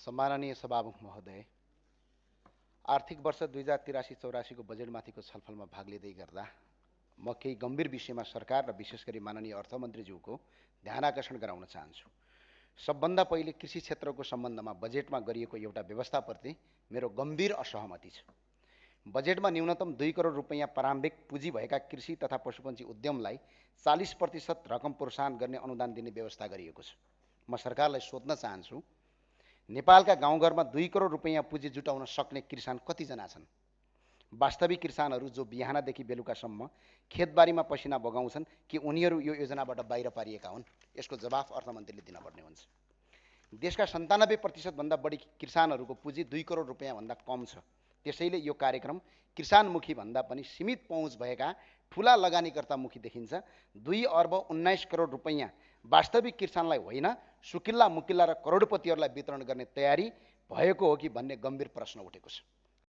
सम्माननीय सभामुख महोदय, आर्थिक वर्ष 2083-84 को बजेटमाथिको छलफलमा भाग लिँदै गर्दा म केही गम्भीर विषयमा सरकार र विशेष गरी माननीय अर्थमन्त्रीज्यूको ध्यान आकर्षण गराउन चाहन्छु। सबभन्दा पहिले कृषि क्षेत्रको सम्बन्धमा बजेटमा गरिएको एउटा व्यवस्थाप्रति मेरो गम्भीर असहमति छ। बजेटमा न्यूनतम 2 करोड रुपैयाँ प्रारम्भिक पुँजी भएका कृषि तथा पशुपन्छी उद्यमलाई 40% रकम प्रोत्साहन गर्ने अनुदान दिने व्यवस्था गरिएको छ। म सरकारलाई सोध्न चाहन्छु, नेपालका गाउँघरमा 2 करोड रुपैयाँ पुँजी जुटाउन सक्ने किसान कतिजना छन्? वास्तविक किसानहरू जो बिहानदेखि बेलुकासम्म खेतबारीमा पसिना बगाउँछन् कि उनीहरू यो योजनाबाट बाहिर पारिएका हुन्? यसको जवाफ अर्थमन्त्रीले दिनुपर्ने हुन्छ। देशका 97% भन्दा बढी किसानहरूको पुँजी 2 करोड रुपैयाँ भन्दा कम छ। त्यसैले यो कार्यक्रम किसानमुखी भन्दा पनि सीमित पहुँच भएका ठुला लगानीकर्तामुखी देखिन्छ। 2 अर्ब 19 करोड रुपैयाँ वास्तविक किसानलाई होइन, सुकिल्ला मुकिल्ला र करोडपतिहरूलाई वितरण गर्ने तयारी भएको हो कि भन्ने गम्भीर प्रश्न उठेको छ।